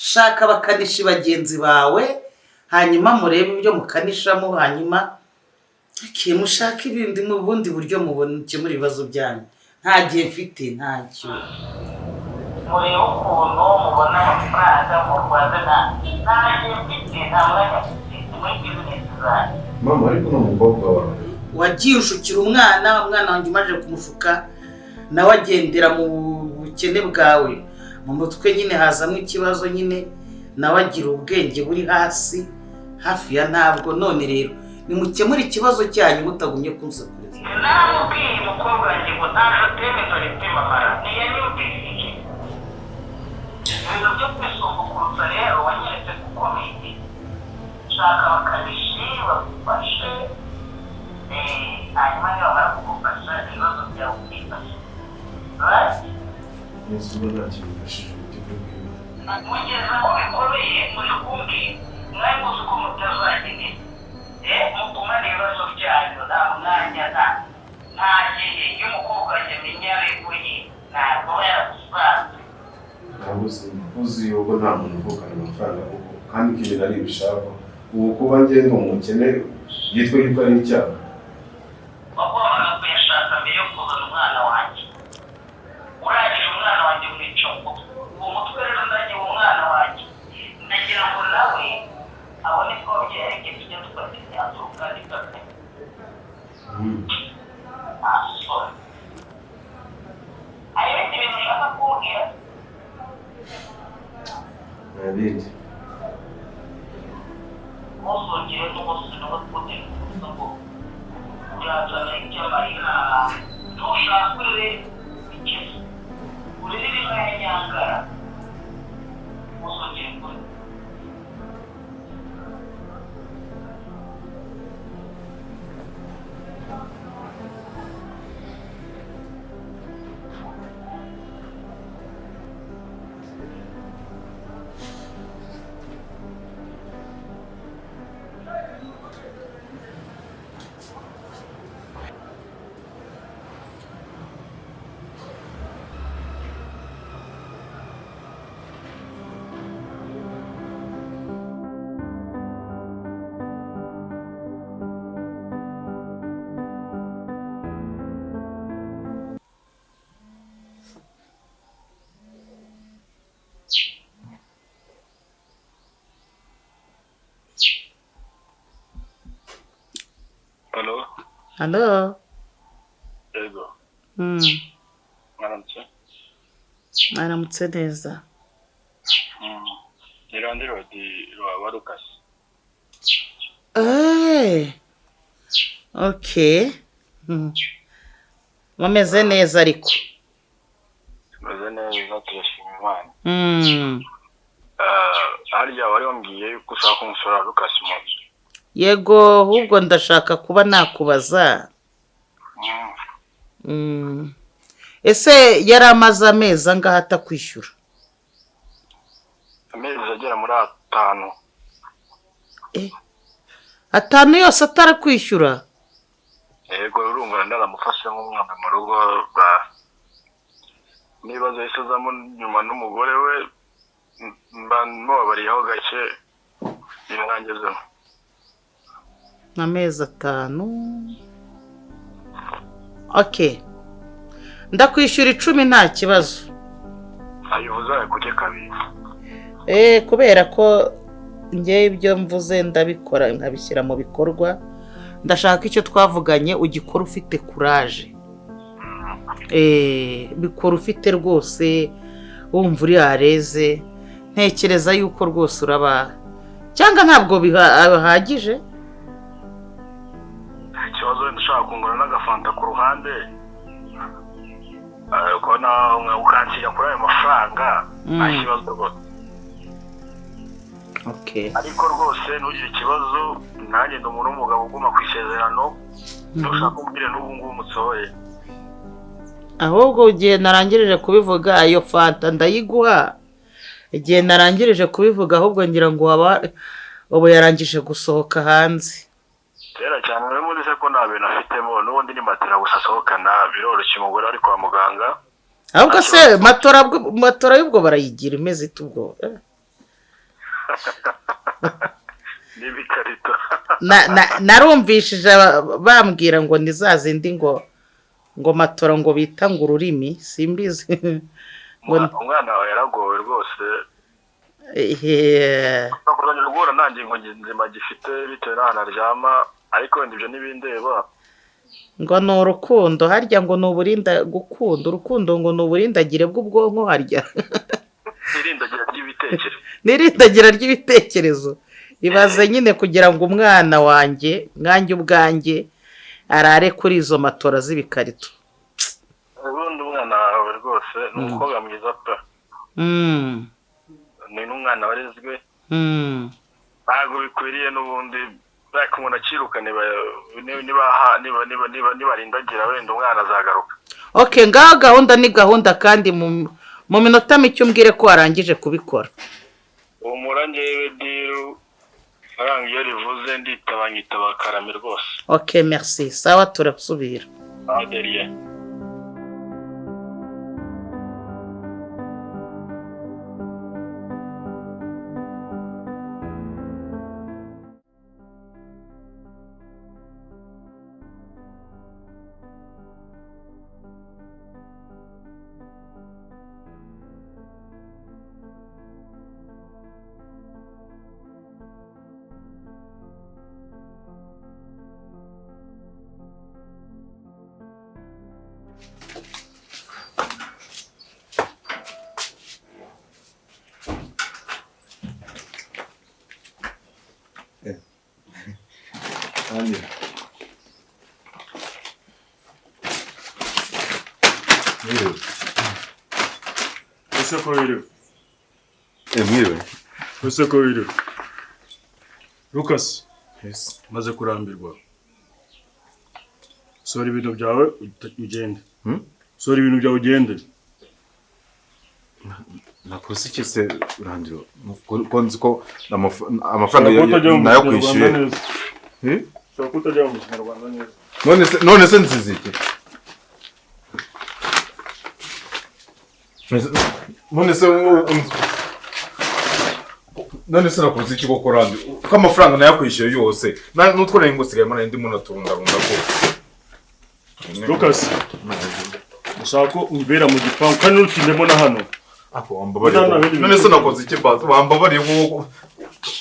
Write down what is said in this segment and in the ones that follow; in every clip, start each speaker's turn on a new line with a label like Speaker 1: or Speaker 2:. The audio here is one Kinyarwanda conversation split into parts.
Speaker 1: Shaka abakanishi bagenzi bawe, hanyuma murebe ibyo mukanishamo, hanyuma okay, mushake ibindi mu bundi buryo mubona mukemura ibibazo byanyu. Nta gihe mfite, ntacyo. Murebe ukuntu mubona amafaranga mu Rwanda. Nta gihe mfite, nta mwanya mfite muri bizinesi zanyu.
Speaker 2: Mama, ariko ni umukobwa wawe.
Speaker 1: Wagiye ushukira umwana, umwana wanjye umaze kumushuka nawe agendera mu bukene bwawe, mu mutwe nyine hazamo ikibazo nyine, nawe agira ubwenge buri hasi hafi ya ntabwo. None rero nimukemure ikibazo cyanyu mutagumye kunsakuriza. Namubwiye umukobwa wanjye ngo ntaje ateme, dore temamara ntiyanyumvise. Ibintu byo kwisumbukuruza rero wanyeretse ko ukomeye. Shaka abakanishi bagufashe, hanyuma nibamara kugufasha ibibazo byawe ukifasha. Right?
Speaker 2: Nzi uba nta kintu ufashije uburyo bw'Imana.
Speaker 1: Mugeze aho bikomeye muri kumbwira, mwari muzi ko mutazagenera. Mugumane ibibazo byanyu, nta mwanya, nta gihe. Iyo umukobwa wanjye amenya areguye ntabwo aba yaragusanze.
Speaker 2: Ntabwo uzi yuko nta muntu uvukana amafaranga kuko kandi ko ibintu ari ibishakwa. Ubu kuba njye ndi umukene byitwa yuko ari icyaha?
Speaker 1: Wagombaga kuyashaka mbere yo kuzana umwana wanjye. Urangije umwana wanjye mwica mu mutwe. Uwo mutwe rero ndagiye umwana wanjye, ndagira ngo nawe abone ko ababyeyi igihe tujya dufata imyanzuro kandi ifatanye. Nta soni. Hari ibindi bintu ushaka kumbwira?
Speaker 2: Nta bindi.
Speaker 1: Ntuzongere n'umunsi n'umwe kutera ubusa ngo urazana iby'amarira. Ntushaka urire ikizu, uririre inka ya nyangara. Ntuzongere kure.
Speaker 3: Halo,
Speaker 1: Halo.
Speaker 3: Yego, mwaramutse.
Speaker 1: Mwaramutse neza.
Speaker 3: Ni landlord wa Lucas.
Speaker 1: Okay. Mumeze neza ariko?
Speaker 3: Tumeze neza, turashima Imana. Harya wari wambwiye yuko ushaka kumusura Lucas mu nzu.
Speaker 1: Yego, ahubwo ndashaka kuba nakubaza. Ese yari amaze amezi angahe atakwishyura?
Speaker 3: Amezi agera muri 5.
Speaker 1: 5 yose atarakwishyura?
Speaker 3: Yego, urumva ndaramufashe nk'umwana mu rugo, n'ibibazo yahise azamo nyuma n'umugore we, mba mubabariyeho gake bimwangezeho.
Speaker 1: Amezi 5. Okay. Ndakwishyura 10 nta kibazo.
Speaker 3: Ayo uzaye kabiri.
Speaker 1: Kubera ko njye ibyo mvuze ndabikora nkabishyira mu bikorwa. Ndashaka icyo twavuganye ugikora ufite courage. Bikora ufite rwose wumva uri areze. Ntekereza yuko rwose uraba cyangwa ntabwo bihagije.
Speaker 3: Ikibazo wenda ushaka kungura n'agafanta ku ruhande, ukabona ukanshyira kuri ayo mafaranga, nta kibazo rwose.
Speaker 1: Okay.
Speaker 3: Ariko rwose ntugire ikibazo, nanjye ndi umuntu w'umugabo uguma ku isezerano, ntushaka kumbwira n'ubu ngubu mutsohoye.
Speaker 1: Ahubwo igihe narangirije kubivuga ayo fanta ndayiguha. Igihe narangirije kubivuga ahubwo ngira ngo ubu yarangije gusohoka hanze.
Speaker 3: Kera cyane rero muri se ko nta bintu afitemo, n'ubundi ni matera gusa asohokana, biroroshye umugore ari kwa muganga.
Speaker 1: Ahubwo se matora y'ubwo barayigira imeze ite ubwo?
Speaker 3: N'ibikarito.
Speaker 1: Narumvishije bambwira ngo ni za zindi ngo matora ngo bita ngo ururimi, simbizi.
Speaker 3: Umwana wawe yaragowe rwose. Bakuzanira guhura nta ngingo nzima gifite bitewe n'ahantu aryama, ariko wenda ibyo ntibindeba.
Speaker 1: Ngo ni urukundo harya, ngo ni uburinda gukunda urukundo, ngo ni uburindagire bw'ubwonko harya.
Speaker 3: Irindagira ry'ibitekerezo.
Speaker 1: N'irindagira ry'ibitekerezo. Ibaze nyine kugira ngo umwana wanjye nkanjye ubwanjye arare kuri izo matora z'ibikarito.
Speaker 3: Ubundi umwana wawe rwose ni umukobwa mwiza pe. Ni n'umwana warezwe. Ntabwo bikwiriye n'ubundi ariko umuntu akiruka nibarindagira wenda umwana azagaruka.
Speaker 1: Okay, ngaho gahunda ni gahunda, kandi mu minota mike umbwire ko warangije kubikora.
Speaker 3: Humura njyewe diru faranga iyo rivuze nditaba nkitaba karame rwose.
Speaker 1: Okay, merci. Sawa, turasubira.
Speaker 3: Adeliye.
Speaker 4: Ese ko wiriwe Lucas? Yes. Maze kurambirwa. Sora ibintu byawe ugende. Sora ibintu byawe ugende.
Speaker 2: Nakoze iki se Randiro? Ko nzi ko amafaranga nayo kwishyuye.
Speaker 4: Ushobora kutajya mu Kinyarwanda neza.
Speaker 2: None se nzize iki? None se nakoze iki koko Randi? Ko amafaranga nayakwishyuye yose. N'utwo nari ngusigaye mana ndimo naturundarunda ko.
Speaker 4: Lucas, ushaka ko ubera mu gipangu kandi nutindemo na hano.
Speaker 2: Ako wambabariye. None se nakoze iki bazo? Wambabariye ko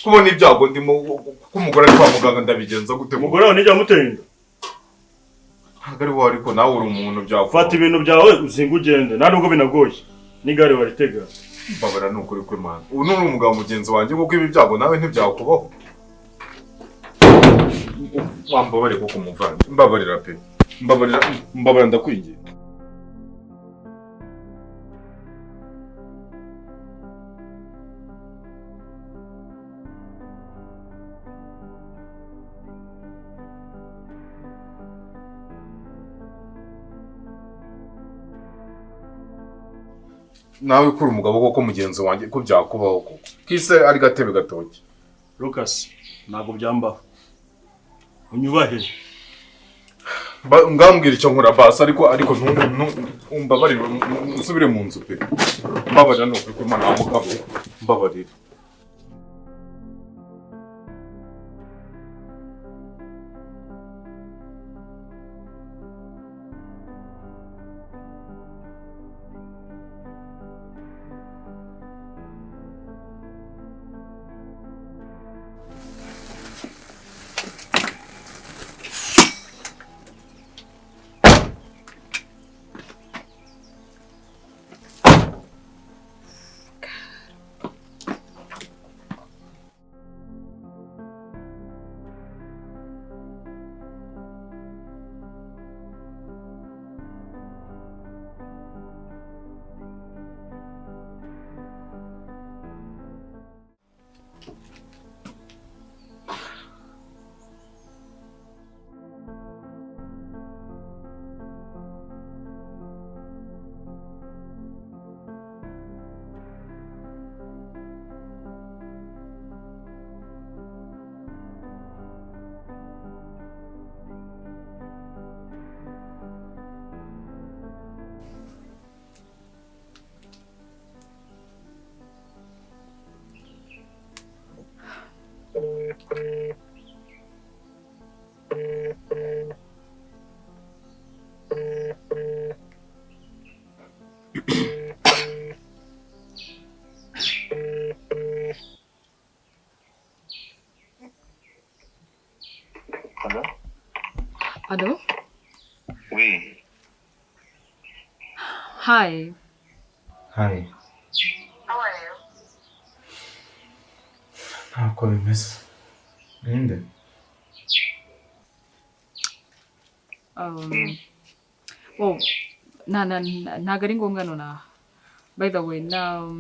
Speaker 2: kubona ibyago ndimo ko umugore ari kwa muganga ndabigenza gute?
Speaker 4: Umugore wawe nijya mutenda.
Speaker 2: Ntabwo ari wowe ariko nawe uri umuntu byakora.
Speaker 4: Fata ibintu byawe uzinga ugende. Nta nubwo binagoye. N'igare waritega.
Speaker 2: Mbabara ni ukuri kw'Imana. Ubu ni umugabo mugenzi wanjye kuko ibi byago nawe ntibyakubaho. Wambabariye kuko umuvandi. Mbabarira pe. Mbabarira ndakwinginze. Nawe kuri umugabo koko mugenzi wanjye ko byakubaho koko kise ari gatebe gatoki.
Speaker 4: Lucas, ntabwo byambaho. Unyubahe.
Speaker 2: Ngambwira icyo nkora basi, ariko umbabarire usubire mu nzu pe. Mbabarira ni ukuri kw'Imana mugabo, mbabarira.
Speaker 3: Hello?
Speaker 5: Allô?
Speaker 3: Oui.
Speaker 5: Hi.
Speaker 6: Hi.
Speaker 5: How are you?
Speaker 6: Ntako bimeze. Ninde?
Speaker 5: Oh, na na ntago ari ngombwa nonaha. By the way, na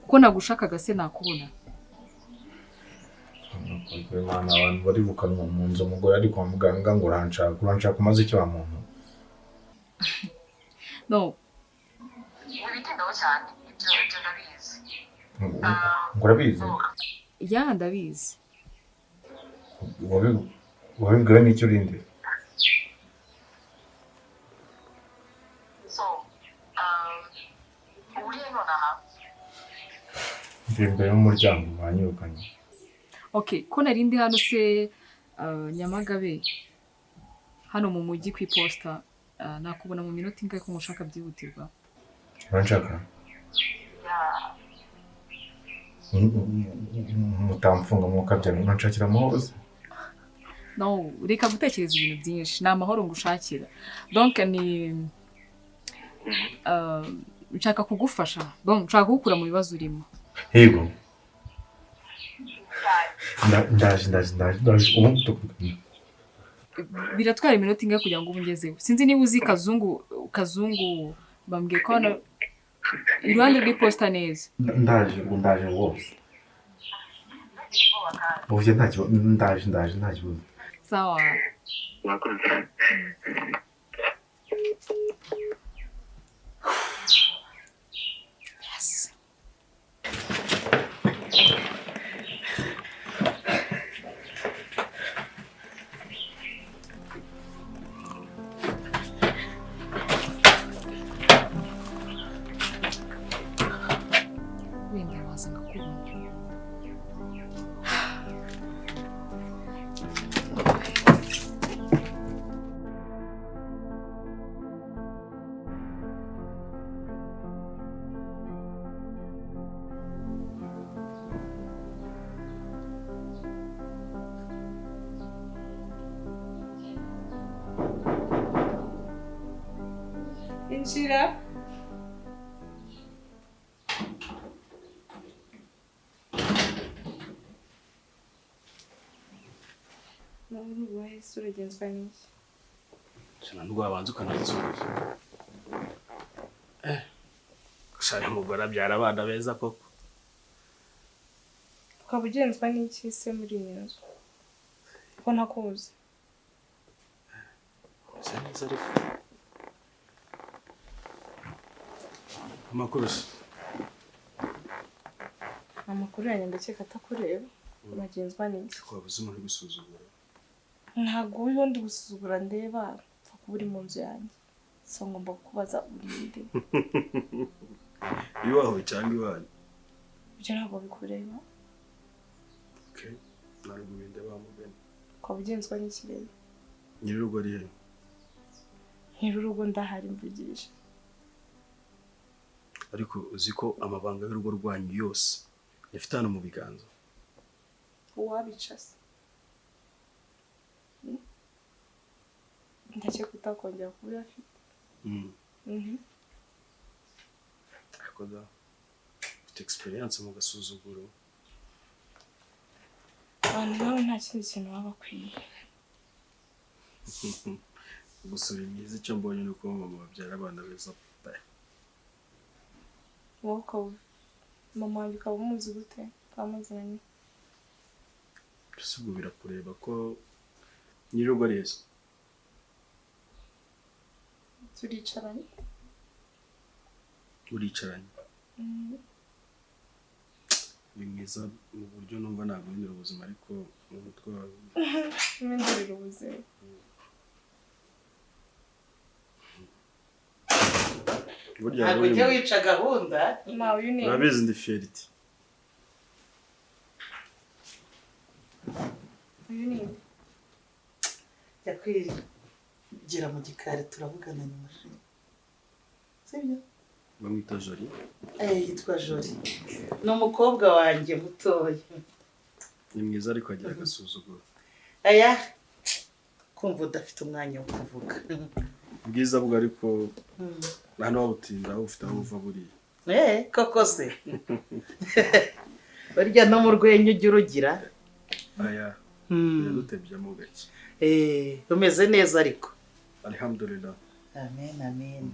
Speaker 5: ko nagushakaga se nakubona.
Speaker 6: Imana, abantu barirukanwa mu nzu, umugore ari kwa muganga ngo uranshaka, uranshaka umaze icyo wa muntu.
Speaker 5: No. Wibitindaho cyane, ibyo ndabizi.
Speaker 6: Ngo urabizi?
Speaker 5: Ya, ndabizi.
Speaker 6: Wabibwiwe n'icyo urinde?
Speaker 5: So, uriye nonaha?
Speaker 6: Ndi imbere y'umuryango banyirukanye.
Speaker 5: Okay, ko nari ndi hano se Nyamagabe hano mu mujyi ku iposita, nakubona mu minota ingahe ko ngushaka byihutirwa?
Speaker 6: Uranshaka? Mutamfunga mwuka byane, uranshakira amahoro se?
Speaker 5: No, reka gutekereza ibintu byinshi, ni amahoro ngushakira. Donc ni nshaka kugufasha, donc nshaka kugukura mu bibazo urimo.
Speaker 6: Yego. Ndaje ndaje ndaje ndaje ubu tukuvugana.
Speaker 5: Biratwara iminota ingahe kugira ngo ube ungezeho? Sinzi niba uzi Kazungu. Kazungu bambwiye ko hano iruhande rw'iposita neza.
Speaker 6: Ndaje ubu, ndaje rwose. Ubu nta kibazo, ndaje ndaje nta kibazo.
Speaker 5: Sawa.
Speaker 3: Murakoze.
Speaker 5: Yes. Wenda waza nkakubona.
Speaker 7: Injira. Nawe wahise uragenzwa n'iki?
Speaker 4: Nubwo wabanza ukanansuhuza. Gusa uyu mugore abyara abana beza koko.
Speaker 7: Ukaba ugenzwa n'iki se muri iyi nzu? Ko ntakuzi.
Speaker 4: Bisa neza ariko. Amakuru se?
Speaker 7: Amakuru yanjye ndakeka atakureba. Uragenzwa n'iki?
Speaker 4: Ko wabuze umuntu ugusuzugura.
Speaker 7: Ntabwo uriho ndi gusuzugura, ndeba pfa kuba uri mu nzu yanjye. So ngomba kukubaza urinde.
Speaker 4: Iwawe cyangwa iwanyu?
Speaker 7: Ibyo ntabwo bikureba.
Speaker 4: Okay. Ntabwo bindeba mugani.
Speaker 7: Ukaba ugenzwa n'iki rero?
Speaker 4: Nyir'urugo ari he?
Speaker 7: Nyir'urugo ndahari mvugisha.
Speaker 4: Ariko uzi ko amabanga y'urugo rwanyu yose yafite hano mu biganza.
Speaker 7: Uwabica se? Ndakeka utakongera kuba uyafite.
Speaker 4: Ariko da, ufite experience mu gasuzuguro.
Speaker 7: Abantu nawe nta kindi kintu baba bakwiye.
Speaker 4: Gusa uri mwiza, icyo mbonye ni uko mama babyara abana beza pe.
Speaker 7: Wowe ukaba mama wanjye ukaba umuzi gute? Twamuziranye.
Speaker 4: Mbese ubwo birakureba ko nyir'urugo ari heza?
Speaker 7: Turicaranye.
Speaker 4: Uricaranye? Uri mwiza mu buryo numva naguhindura ubuzima, ariko mu mutwe wawe.
Speaker 7: Mpindurira ubuzima.
Speaker 4: Burya
Speaker 1: Ntabwo ujya wica gahunda.
Speaker 7: Nawe uyu ni
Speaker 4: urabizi ndi fierté.
Speaker 7: Uyu ni
Speaker 1: Jya kwigira mu gikari turavugana nyuma. Sibyo?
Speaker 4: Bamwita Jolie.
Speaker 1: Yitwa Jolie. Ni umukobwa wanjye mutoya.
Speaker 4: Ni mwiza ariko agira agasuzuguro.
Speaker 1: Aya, Kumva udafite umwanya wo kuvuga.
Speaker 4: Bwiza bwo ariko nta n'uwabutinda ufite aho uva buriya.
Speaker 1: Koko se. Burya no mu rwenya ujya urugira.
Speaker 4: Aya. Yadutebyemo gake.
Speaker 1: Umeze neza ariko.
Speaker 4: Alhamdulillah.
Speaker 1: Amen amen.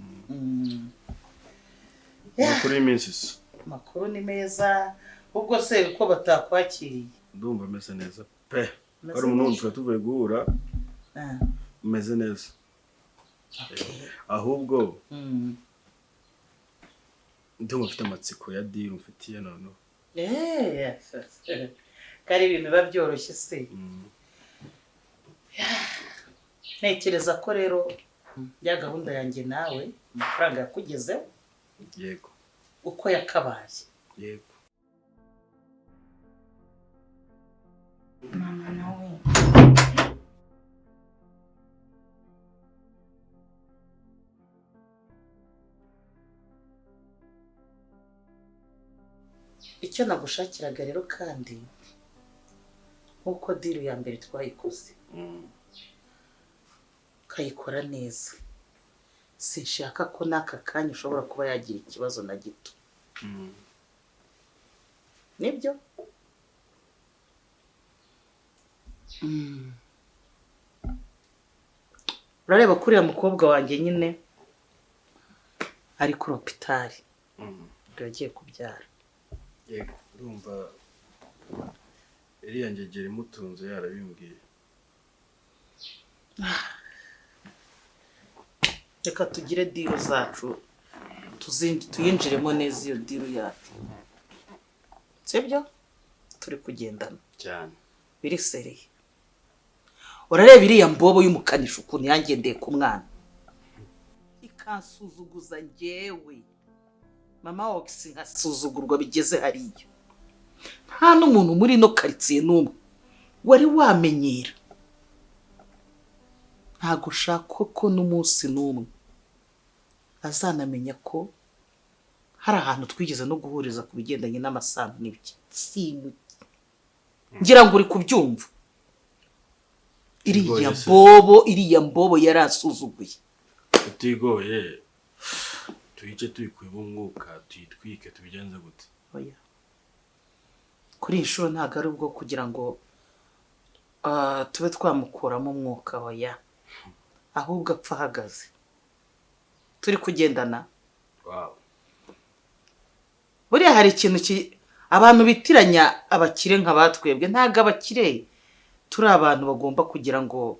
Speaker 4: Amakuru y'iminsi se?
Speaker 1: Amakuru ni meza. Ubwo se uko batakwakiriye?
Speaker 4: Ndumva ameze neza pe. Hari umuntu twari tuvuye guhura. Umeze neza. Ahubwo ndumva mfite amatsiko ya deal mfitiye noneho.
Speaker 1: Kari ibintu biba byoroshye se. Ntekereza ko rero ya gahunda yanjye nawe amafaranga yakugezeho.
Speaker 4: Yego.
Speaker 1: Uko yakabaye.
Speaker 4: Yego.
Speaker 7: Mama nawe.
Speaker 1: Icyo nagushakiraga rero kandi nkuko deal ya mbere twayikoze kayikora neza, sinshaka ko n'aka kanya ushobora kuba yagira ikibazo na gito. Nibyo? Urareba kuriya mukobwa wanjye nyine ari kuri hopitali yagiye kubyara.
Speaker 4: Yego, ndumva iriya ngegera imutunze yarabimbwiye.
Speaker 1: Reka tugire deal zacu tuyinjiremo neza iyo deal yacu. Sibyo? Turi kugendana
Speaker 4: cyane.
Speaker 1: Biri seriye. Urareba iriya mbobo y'umukanisha ukuntu yangendeye ku mwana. Ikansuzuguza njyewe. Mama Oxy nkasuzugurwa bigeze hariya. Nta n'umuntu muri no quartier n'umwe wari wamenyera. Ntago ushaka ko n'umunsi n'umwe azanamenya ko hari ahantu twigeze no guhuriza ku bigendanye n'amasano n'ibiki. Ngira ngo uri kubyumva. Iriya mbobo yarasuzuguye.
Speaker 4: Utigoye tuyice tuyikuyemo umwuka tuyitwike tubigenze gute?
Speaker 1: Oya. Kuri inshuro ntago ari ubwo kugira ngo tube twamukuramo umwuka, oya. Ahubwo apfa ahagaze. Turi kugendana.
Speaker 4: Wow.
Speaker 1: Buriya hari ikintu abantu bitiranya abakire nka batwebwe. Ntago abakire turi abantu bagomba kugira ngo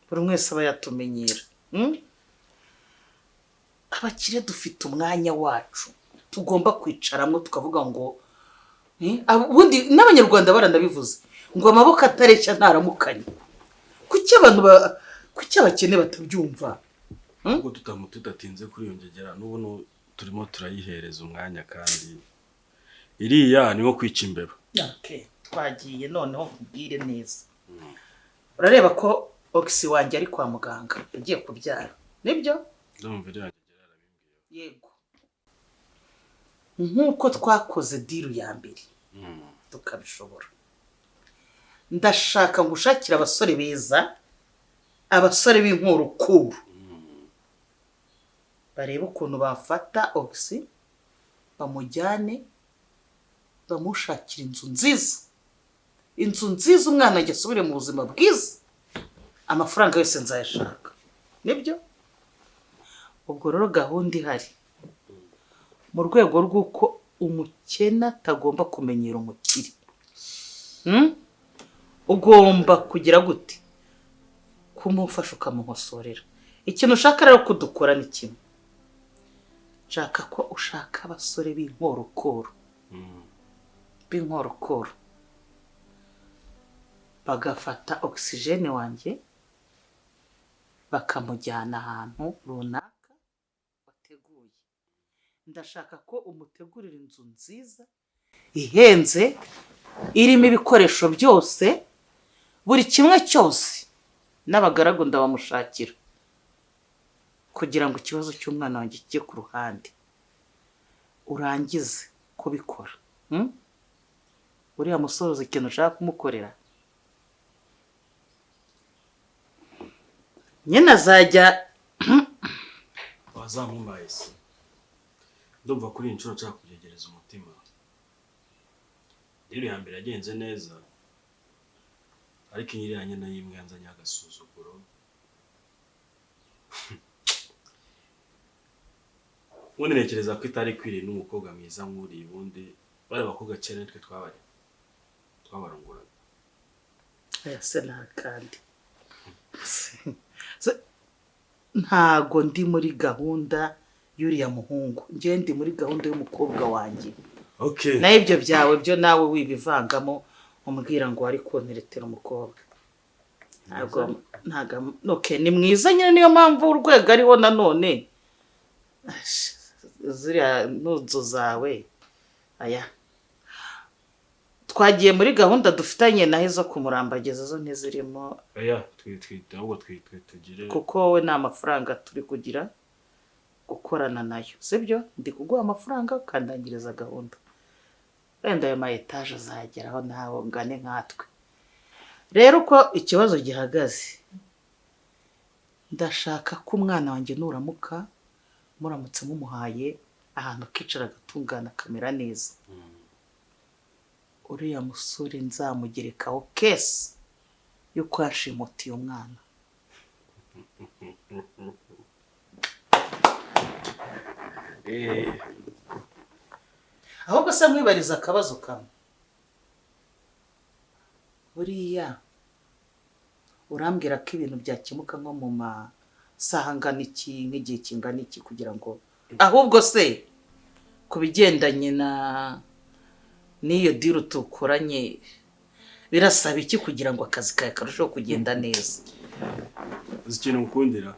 Speaker 1: buri wese aba yatumenyera. Abakire dufite umwanya wacu tugomba kwicaramo tukavuga ngo ubundi n'abanyarwanda baranabivuze ngo amaboko atareshya ntaramukanye. Kuki abantu kuki abakene batabyumva?
Speaker 4: Ubwo tudatinze kuri iyo ngegera n'ubu turimo turayihereza umwanya kandi iriya ni nko kwica imbeba.
Speaker 1: Okay, twagiye noneho kubwire neza. Urareba ko Oxy wanjye ari kwa muganga agiye kubyara. Nibyo?
Speaker 4: Ndumva iriya ngegera yarabimbwiye.
Speaker 1: Yego. Nkuko twakoze deal ya mbere tukabishobora. Ndashaka ngushakira abasore beza, abasore b'inkurukuru. Barebe ukuntu bafata Oxy bamujyane bamushakira inzu nziza. Inzu nziza umwana ajya asubire mu buzima bwiza. Amafaranga yose nzayashaka. Nibyo? Ubwo rero gahunda ihari. Mu rwego rw'uko umukene atagomba kumenyera umukire. Ugomba kugira gute? Kumufasha ukamuhosorera. Ikintu ushaka rero kudukora ni kimwe. Nshaka ko ushaka abasore b'inkorokoro. B'inkorokoro. Bagafata oxygene wanjye bakamujyana ahantu runaka wateguye. Ndashaka ko umutegurira inzu nziza ihenze irimo ibikoresho byose, buri kimwe cyose, n'abagaragu ndabamushakira kugira ngo ikibazo cy'umwana wanjye kijye ku ruhande. Urangize kubikora. Uriya musozo ikintu ushaka kumukorera. Nyine azajya
Speaker 4: Wazamumpaye se? Ndumva kuri iyi nshuro nshaka kubyegereza umutima. Rero iya mbere yagenze neza, ariko iriya nyine y'imwe yanzanye agasuzuguro. Ubundi ntekereza ko itari ikwiriye n'umukobwa mwiza nk'uriya. Ubundi bari abakobwa kera nitwe twabaronguraga.
Speaker 1: Aya se nta kandi. Ntago ndi muri gahunda y'uriya muhungu, njye ndi muri gahunda y'umukobwa wanjye.
Speaker 4: Okay.
Speaker 1: Naho ibyo byawe byo nawe wibivangamo umbwira ngo wari kunteretera umukobwa. Ntabwo okay, ni mwiza nyine, niyo mpamvu urwego ariho nanone. Ziriya nuzu zawe aya twagiye muri gahunda dufitanye naho izo kumurambagiza zo ntizirimo.
Speaker 4: Oya, ahubwo tugire
Speaker 1: kuko wowe nta mafaranga turi kugira gukorana nayo, sibyo? Ndi kuguha amafaranga ukandangiriza gahunda, wenda ayo ma etaje azageraho nawe ungane nkatwe. Rero uko ikibazo gihagaze, ndashaka ko umwana wanjye nuramuka muramutse mumuhaye ahantu akicara agatungana akamera neza, uriya musore nzamugerekaho kesi y'uko yashimutiye umwana. Ahubwo se mwibariza akabazo kamwe, buriya urambwira ko ibintu byakemuka nko mu masaha angana iki, nk'igihe kingana iki, kugira ngo ahubwo se ku bigendanye na n'iyo diru tukoranye birasaba iki kugira ngo akazi kawe karusheho kugenda neza?
Speaker 4: Uzi ikintu ngukundira?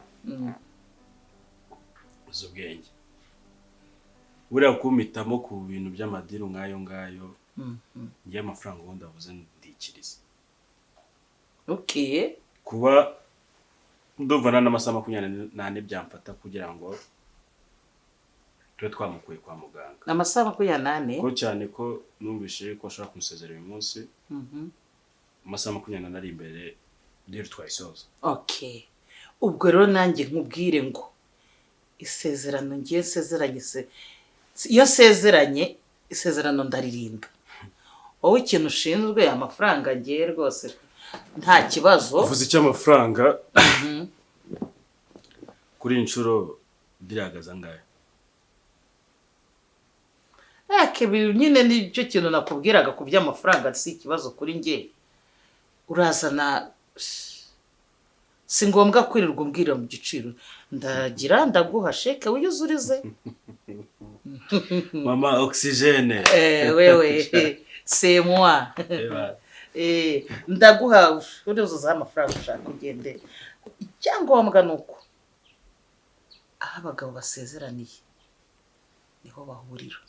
Speaker 4: Uzi ubwenge. Buriya kumpitamo ku bintu by'amadiru nk'ayo ngayo, ngiye amafaranga ubundi avuze ndikiriza.
Speaker 1: Okay.
Speaker 4: Kuba ndumva n'amasaha 24 byamfata kugira ngo tube twamukuye kwa muganga.
Speaker 1: Amasaha 24?
Speaker 4: Ko cyane ko numvise ko ashobora kumusezera uyu munsi. Amasaha 24 ari imbere rero twayisoza.
Speaker 1: Okay. Ubwo rero nanjye nkubwire ngo isezerano ngiye nsezeranye se, iyo sezeranye isezerano ndaririmba. Wowe ikintu ushinzwe amafaranga ngiye rwose nta kibazo.
Speaker 4: Uvuze icyo amafaranga kuri inshuro diragaza ngayo.
Speaker 1: Nyine nicyo kintu nakubwiraga ku by'amafaranga si ikibazo kuri nge. Urazana si ngombwa kwirirwa umbwira mu giciro, ndagira ndaguha sheke wiyuzurize.
Speaker 4: Mama oxygene.
Speaker 1: Wewe c'est moi. Ndaguha uruzuza amafaranga ushaka ugende. Icyangombwa nuko aho abagabo basezeraniye niho bahurira.